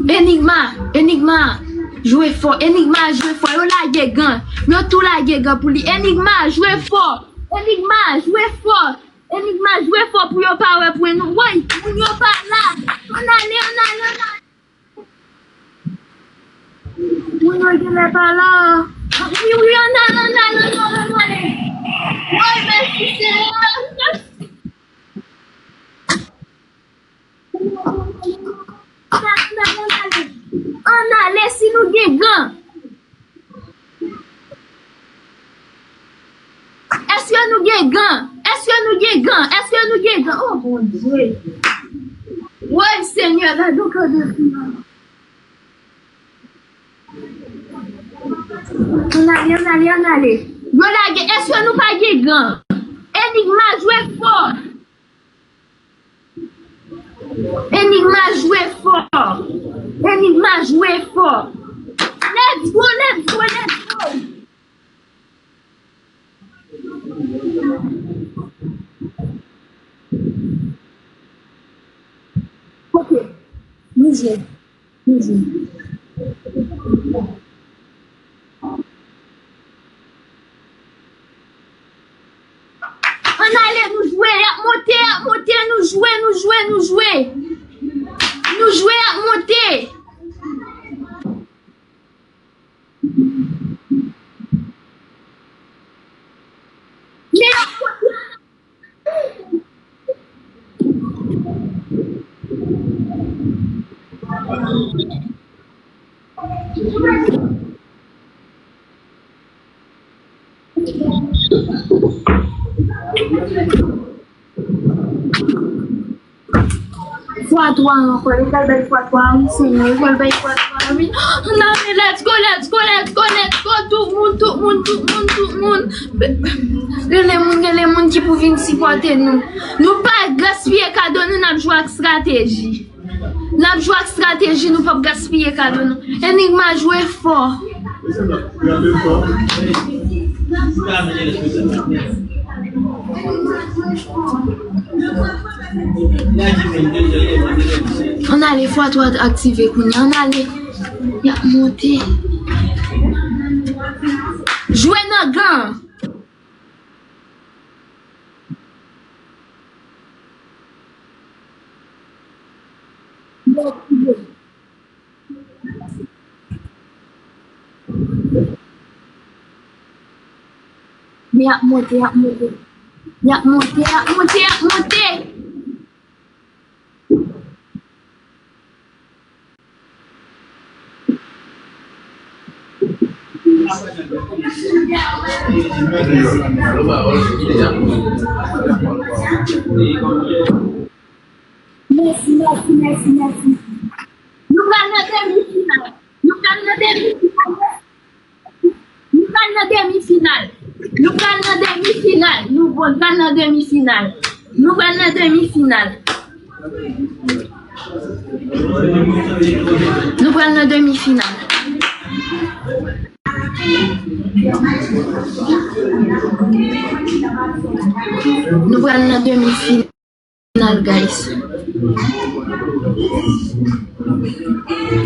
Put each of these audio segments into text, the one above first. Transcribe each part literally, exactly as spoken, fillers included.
Enigma, Enigma, jwe fò. Enigma, jwe fò. Yo lage gan. Yo tou lage gan pou li. Enigma, jwe fò. Enigma, jwe fò. Enigma, jwe fò pou yo pa wè pwen nou. Woy, moun yo pa la. Ann ale, ann ale, ann ale. Moun yo genlè pa la. Wi, wi, ann ale, ann ale, ann ale, ann ale. Woy, mèsi, Senyè. Mèsi. Ann ale, ann ale, ann ale, si nou gen gan. Èske nou gen gan? Èske nou gen gan? Èske nou gen gan? Oh, Bondye. Woy, Senyè, gade yon kado final. Ann ale, ann ale, ann ale. Yo lage, èske nou pa gen gan? Enigma jwe fò. Enigma jwe fò. Enigma jwe fò. Let's go, let's go, let's go. Ok. Nou jwe. Nou jwe. Ann ale, nou jwe, y ap monte, y ap monte, nou jwe, nou jwe, nou jwe. Nou jwe, y ap monte. Men y ap monte. Fwa twa ankò, li pral bay fwa twa, wi, Senyè, li pral bay fwa twa, wi. Ann ale, let's go, let's go, let's go, let's go, tout moun, tout moun, tout moun, tout moun. Gen de moun, gen de moun ki pou vin sipòte nou. Nou pa gaspiye kado nou, n ap jwe ak estrateji. N ap jwe ak estrateji, nou p ap gaspiye kado nou. Enigma jwe fò. Ann ale, fwa twa aktive kounye a, ann ale. Y ap monte. Jwe nan gan. Men y ap monte, y ap monte. Y ap monte, y ap monte, y ap monte. Mèsi, mèsi, mèsi, mèsi. Nou pral nan demi final. Nou pral nan demi final. Nou pral nan demi final. Nou pral nan demi final. Nou bon, pral nan demi final. Nou pral nan demi final. Nou pral nan demi final. Nou pral nan demi final. Final, guys.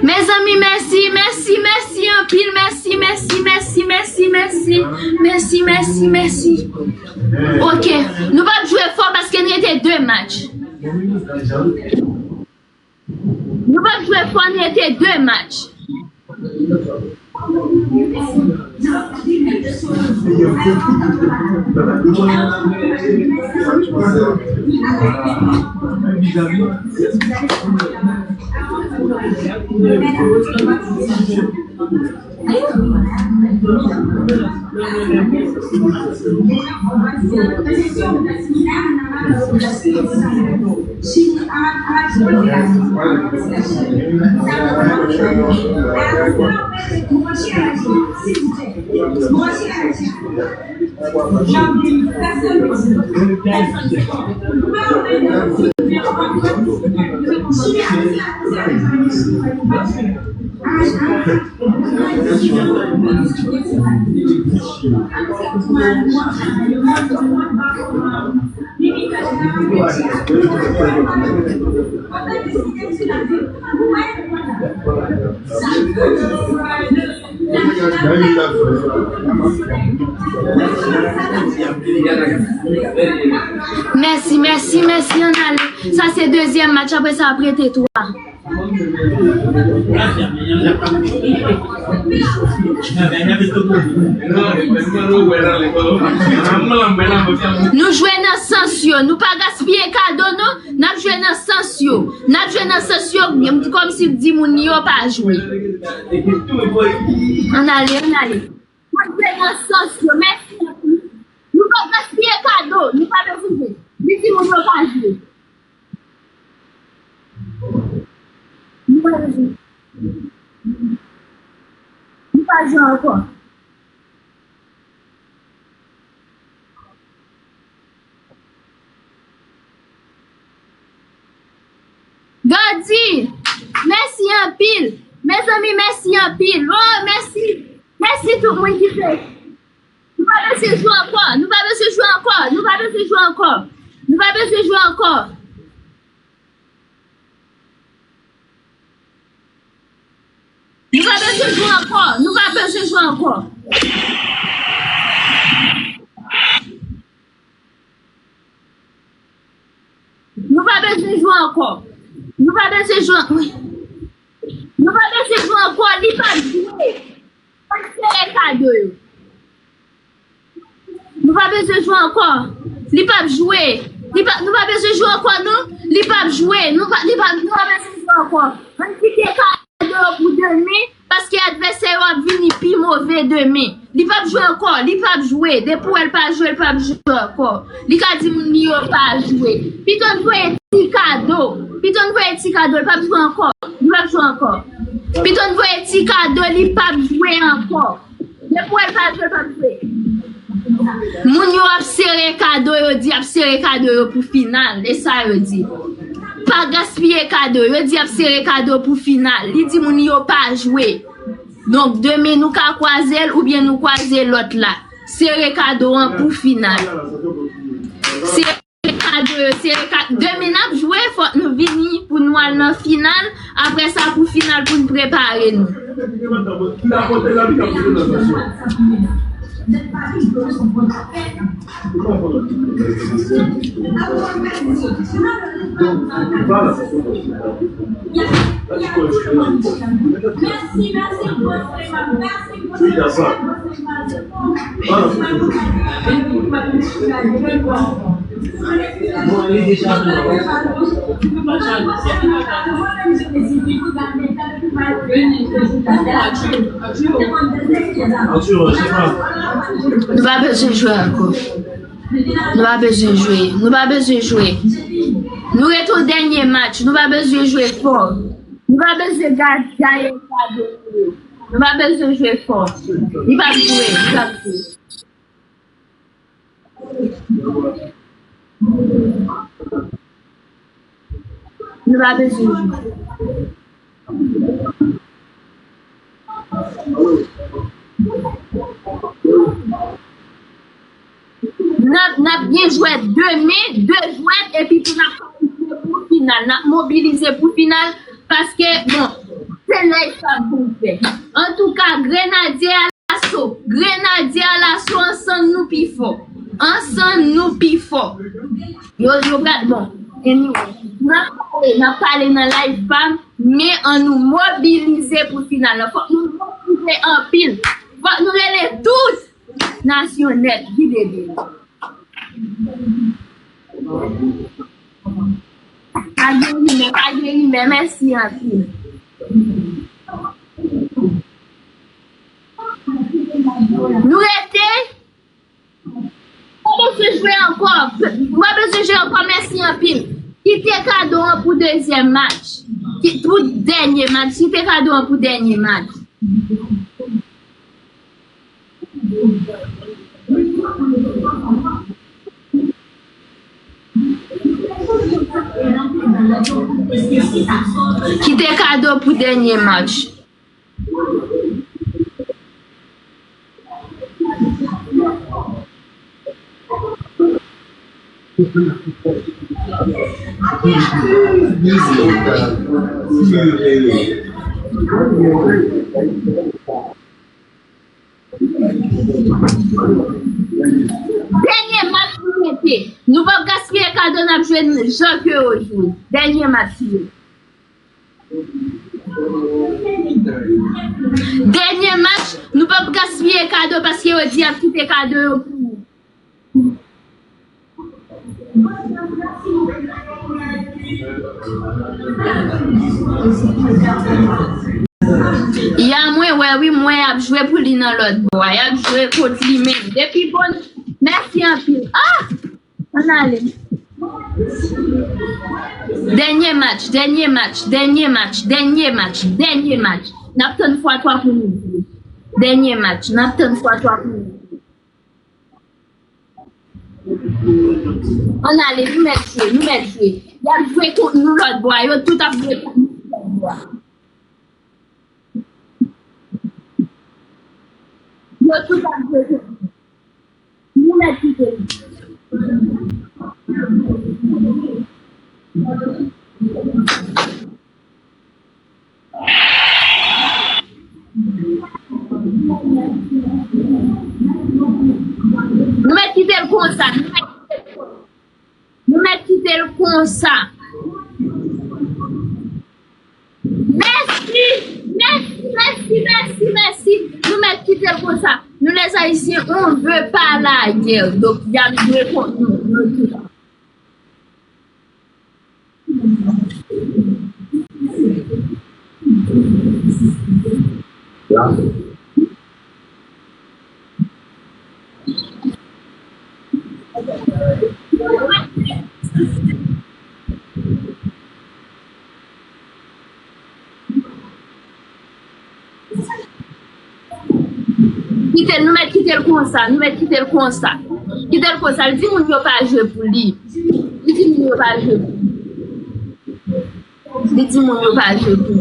Mezanmi, mèsi, mèsi, mèsi anpil, mèsi, mèsi, mèsi, mèsi, mèsi, mèsi, mèsi, mèsi. Ok, nou p ap jwe fò paske n rete de match. Nou p ap jwe fò, n rete de match. Mèsi, mèsi, mèsi, ann ale. Sa se dezyèm match, apre sa ap rete twa. Nou jwe nan sans yo, nou pa gaspiye kado, non. N ap jwe nan sans yo. N ap jwe nan sans yo, kòmsi di moun yo pa jwe. Ann ale, ann ale. N ap jwe nan sans yo. Mèsi anpil. Nou pa gaspiye kado. Nou pa bezwen jwe. Li di moun yo pa jwe. Nou pa bezwen. Nou pa jwe ankò. Gadi, mèsi anpil. Mezanmi, mèsi anpil. Oh, mèsi. Mèsi tout moun ki fè. Nou pa bezwen jwe ankò. Nou pa bezwen jwe ankò. Nou pa bezwen jwe ankò. Nou pa bezwen jwe ankò. Nou pa bezwen jwe ankò. Nou pa bezwen jwe ankò. Nou pa bezwen jwe ankò. Nou pa bezwen jwe ankò. Nou pa bezwen jwe ankò. Li pa jwe. Ann sere kado yo. Nou pa bezwen jwe ankò. Li p ap jwe. Li pa, nou pa bezwen jwe ankò, non. Li p ap jwe. Nou pa, li pa, nou pa bezwen jwe ankò. Ann kite kado yo pou demen, paske advèsè yo ap vini pi move demen. Li p ap jwe ankò. Li p ap jwe. Depi w wè l pa jwe, l p ap jwe ankò. Li ka di moun li yo pa jwe. Pito n voye ti kado. Pito n voye ti kado. Li p ap jwe ankò. Li p ap jwe ankò. Pito n voye ti kado. Li p ap jwe ankò. Depi w wè l pa jwe, l p ap jwe. Moun yo ap sere kado, yo di ap sere kado yo pou final. E sa yo di. Pa gaspiye kado. Yo di ap sere kado pou final. Li di moun yo pa jwe. Donk, demen nou ka kwaze l oubyen nou kwaze lòt la. Sere kado an pou final. Sere kado yo, sere ka-, demen n ap jwe, fòk nou vini pou nou al nan final. Apre sa, pou final, pou n prepare nou. Nou pa bezwen jwe ankò. Nou pa bezwen jwe. Nou pa bezwen jwe. Nou rete yon dènye match. Nou pa bezwen jwe fò. Nou pa bezwen ga-, gaye kado yo. Nou pa bezwen jwe fò. Li p ap jwe. Li p ap jwe. Nou pa bezwen jwe. N ap, n ap gen jwèt demen, de jwèt, epi tou n ap kalifye pou final. N ap mobilize pou final, paske, bon, se live sa pou n fè. Antouka, Grenadye a Laso, Grenadye a Laso, ansanm nou pi fò. Ansanm nou pi fò. Yo, yo pral, bon, anyway, n ap pale, n ap pale nan live pa m, men ann nou mobilize pou final lan. Fòk nou motive anpil. Fòk nou rele tout nasyon nèt, vide de. Pa gen rimè, pa gen rimè, mèsi anpil. Nou rete. Pa bezwen jwe ankò. Pa bezwen jwe ankò, mèsi anpil. Kite kado an pou dezyèm match. Ki, pou dènye match. Kite kado an pou dènye match. Kite kado pou dènye match. Dènye match nou mete. Nou p ap gaspiye kado, n ap jwe jan ke yo jwe. Dènye match li ye. Dènye match, nou p ap gaspiye kado paske yo di y ap kite kado yo pou nou. Ya mwen wè wi, mwen y ap jwe pou li nan lòt bò a. Y ap jwe kont li menm. Depi bon, mèsi anpil. Ah! Ann ale. Dènye match, dènye match, dènye match, dènye match, dènye match. N ap tann fwa twa pou nou jwe. Dènye match, n ap tann fwa twa pou nou jwe. Ann ale, nou mèt jwe, nou mèt jwe. Y ap jwe kont nou lòt bò a, yo tout ap jwe kont nou lòt bò a. Yo tout ap jwe kont nou. Nou mèt kite l. Nou mèt kite l konsa. Nou mèt kite l konsa. Nou mèt kite l konsa. Mèsi, mèsi, mèsi, mèsi, mèsi. Nou mèt kite l konsa. Nou, les Haïtiens, on veut pas la guerre. Donk, y ap jwe kont nou, nou tout. Kite l, nou mèt kite l konsa, nou mèt kite l konsa. Kite l konsa, li di moun yo pa jwe pou li. Li di moun yo pa jwe pou li. Li di moun yo pa jwe pou li.